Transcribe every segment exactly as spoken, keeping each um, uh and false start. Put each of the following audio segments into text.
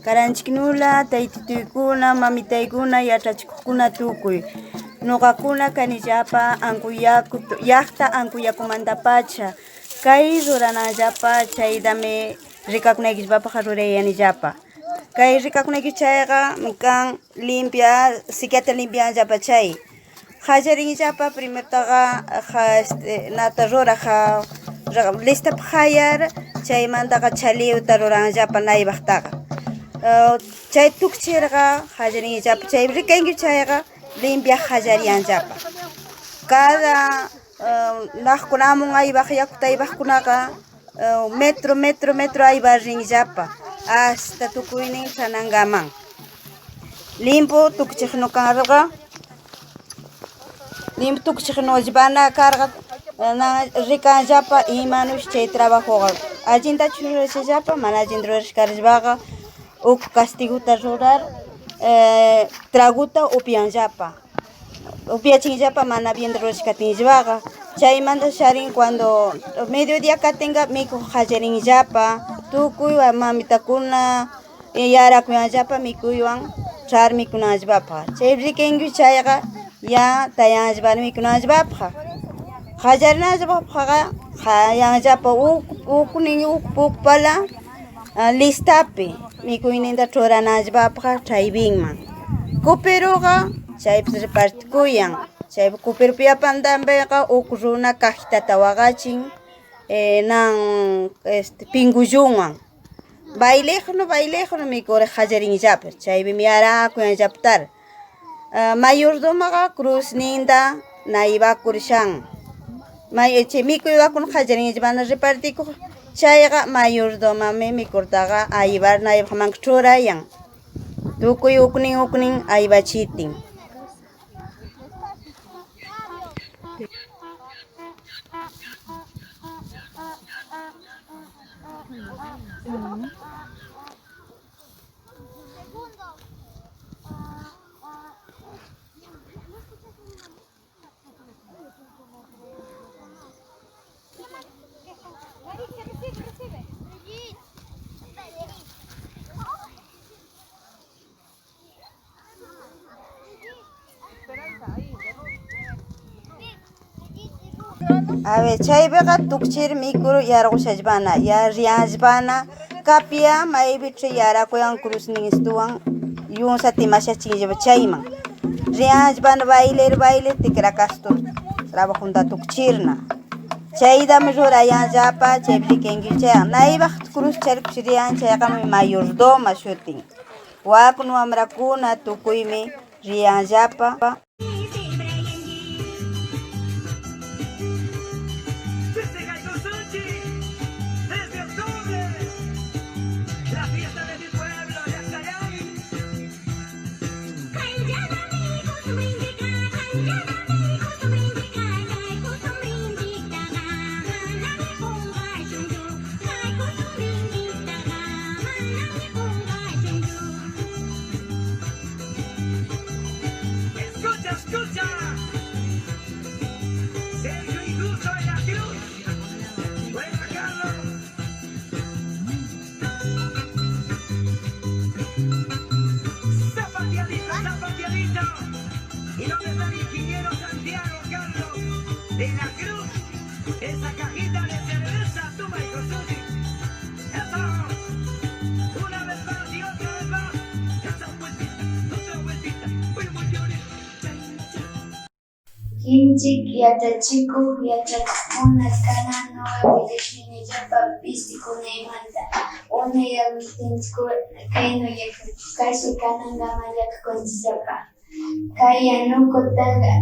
Karanchiknula, taytituykuna, mamitaykuna, yachatsikuqkuna tukuy. Noqakuna canillapa Ancuyacu, llaqta Ancuyacumantapacha. Cay rurananllapa, chaydami ricacunequillapaq rurayanillapa. Cay ricacunequi chayqa can limpia, siquiata limpianllapa chay. Qallarinllapa primertaqa, qa-, este, nata ruraq, qa-, ra-, listapaq qayar, chaymantaqa chaliuta ruranllapa naivaqtaqa. Eh, chay tukuchirqa, qallarinllapa, chay ricanqui chayqa, limpia qallariyanllapa. Cada, eh, naqcuna amun aivaq, yacuta aivaqcunaqa, eh, metro, metro, metro aibar rinllapa, hasta tucuynin chänangaman. Limpu tucuchiqno carqa, limpu tucuchiqno llevana carqa, eh, na ricanllapa imanush chay trabajoqa allintachu rurashallapa, mana allinta rurashcarllavaqa, uc castiguta rurar, eh, traguta upianllapa. Upiachinllapa mana bien rurashcatinllavaqa. Chaymanta sharin cuando mediodía catenga micuq qallarinllapa, tucuy wa-, mamitacuna, eh, yaracuyanllapa micuywan char micunanllapapaq. Chay riquenqui chayqa, ya tayanllapa micunanllapapaq. Qallarinanllapapaqqa, qayanllapa uc, ucnin, uc, uc pala, ah, listapi micuyninta churananllapapaq chaypinman. Coperoqa chaypis reparticuyan. Chay coperopa yapantanpiqa uc runa cajitata waqachin, eh, nan, este, pingullunwan. Baileqno, baileqno micur qallarinllapa. Chaypim yaracuyanllaptar. Ah, mayordomaqa cruzninta naivacur shan. May-, chay micuy wacuna qallarinllapana reparticuq, chayqa mayordomami micurtaqa aibar naivaqmanqa churayan. Tucuy ucnin ucnin aibachitin. A ver, chaypiqa tucchir micur yarqushallapana, ya riyanllapana, capia maypichus yaracuyan cruzninstuwan, yunsa timashachinllapa chayman. Riyanllapana bailer, bailer, ticracastur trabajonta tucchirna. Chaytam rurayanllapa, chaypi riquenqui chayqa. Naivaq cruz charcushiriyan chayqami mayordoma shutin. Wacnu wamrakuna tucuymi riyanllapa. Escucha, escucha. Sergio Injusto en la cruz. Buena, Carlos. Zapateadito, zapateadito. Y donde está el ingeniero Santiago Carlos de la Cruz. Esa cajita de cerveza, toma, hijo suyo. Eso. Una vez más y otra vez más. Esa vueltita, otra vueltita. Uy, muy chévere. Qinchik yachachikuq, yachatsiqkuna, kanan noqa willashuynillapa pistikunaymanta. Unay awiltinchikuna kayno yachatsishqa kashi, kananqa mañakukunchikllapa. Kay yanukutaqa,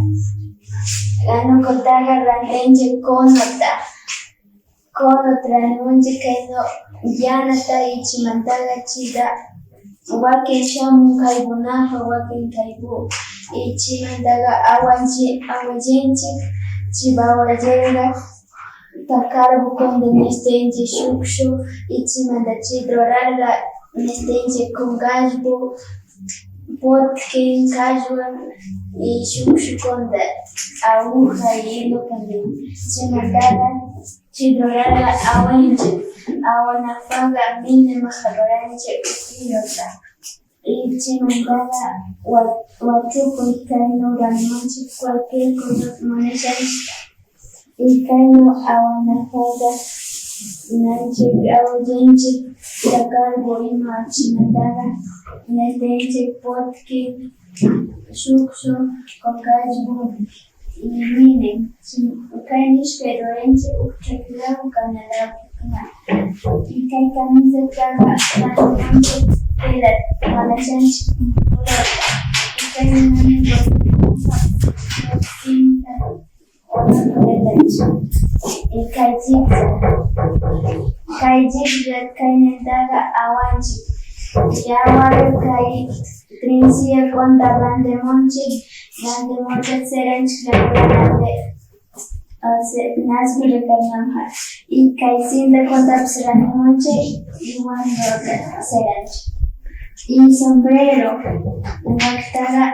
yanukutaqa rantinchik conota. Conota ranimunchik kayno, yanata ichimantaqa chida wakin shamun kaypunapa, wakin kaypu. Ichimantaqa awanchi-, awallinchik, chiba awallinqa takarbu conta mistinchik, shukshu ichimanta chidorarqa mistinchik kunkallpu, potkin kallwan y shukshu conta aguja y hilo. Chimantaqa chidorarqa awanchik. Awanapaqqa mini maqaruranchik uk kiluta. Y chaymantaqa wa-, wachukuy kayno ruramunchik cualquier cosa munashanchikta. Y kayno awanapaqqa nanchik awillinchik tacarbo ima chimantaqa metenchik potki, shukshu, concallbu y mini. Kay nishpa ruranchik uk chaki lago, kana lagokuna. Y kay camisetaqa rantikunchik tela, manashanchik colorta. Y kay nunami colorta. Y kay zigzag, kay zigzag kaynintaqa awanchik. Y awar kay trencillacunata rantimunchik, rantimunchik seranchik lagurananpaq, o sea, nasku ricarnanpaq. Y kay cintakunatapis rantimunchik y wandota seranchik. Y sombrero, waqtaqa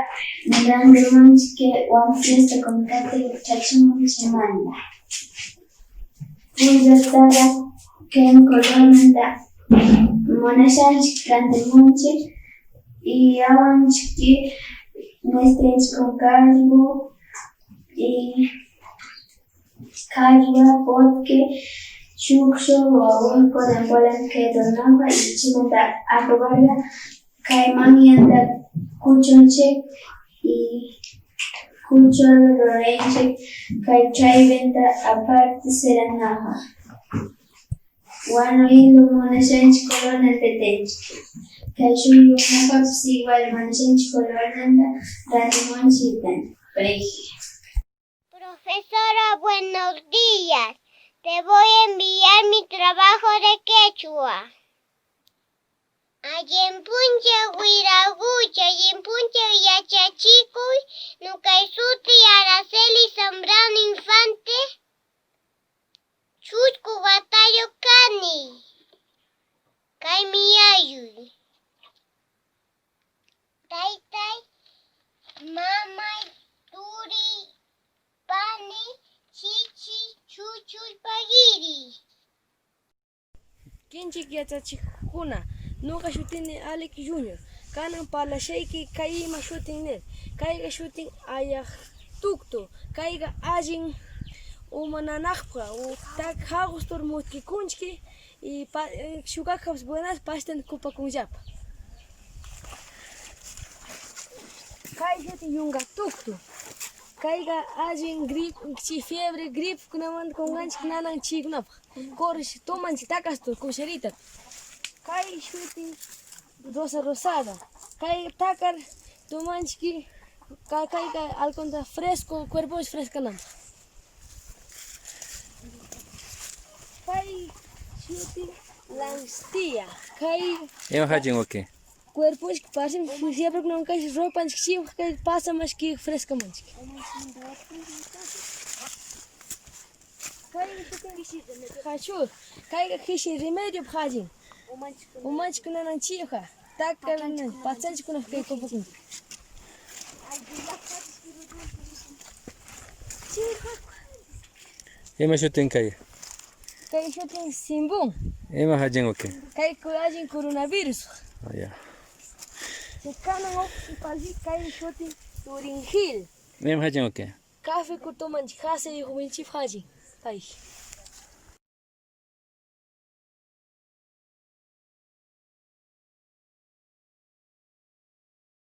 rantimunchik que waq fiesta comitete chachimunchikmanta. Punllataqa que colormanta munashanchik rantimunchik y awanchik que mezclanchik con caldo y caldo, porque shukshu o un con bola que donaba y chimanta acabarla. Kay manyanta kuchunchik y kuchur ruranchik kay chaypinta aparte seranapaq. Wanu hindu munashanchik colornanta petenchik. Kay shunqupaqpis igual munashanchik colornanta rantimunchik. Profesora, buenos días. Te voy a enviar mi trabajo de quechua. Allinpunchik wiraqucha, allinpunchik yachachikuy. Ñuqa suti Araceli Zambrano Infante, chusku watayuq kani. Kaymi yayuy. Taytay, mamay, turi, pani, chichi, chuchuy, paqiri. Kinchik yachachiqkuna, ñuqa shutini Alex Junior. Kanan parlashayki kay ima shutin nir. Kayqa shutin ayaq tuktu. Kayqa allin uma nanaqpaq, o tak jagustur mutkikunchik. Y pa-, eh, shukakaqpis buenas pastanta kupakunllapa. Kay shutin yunqa tuktu. Kayqa allin grip-, chi fiebre, gripkunamanta qonqanchik nanan chikunapaq. Corresh tomanchik takastur kusharita. Kay shutin rosa rosada. Kay takar tomanchik ka-, kayqa alconta fresco, cuerpos frescananpaq. Kay shutin langstia. Kay ima jachin waki? Cuerposhka parsin, siempre kunan kay ropanchik chiwaq kay pasamashki frescamanchik. Kay shutin jachur. Kayqa jishi remedio jachin. Umanchik nanan chiwaq. Takar patsanchikkunaq kay copakunchik. Ima shutin kay? Kay shutin simbun. Ima jachin waki? Kay ku-, allin coronavirus. Ah, ya. Kanan uk ipalli kay shutin turinjil. Ima jachin waki? Café kutumanchik jasayuq winchip jachin. Pay.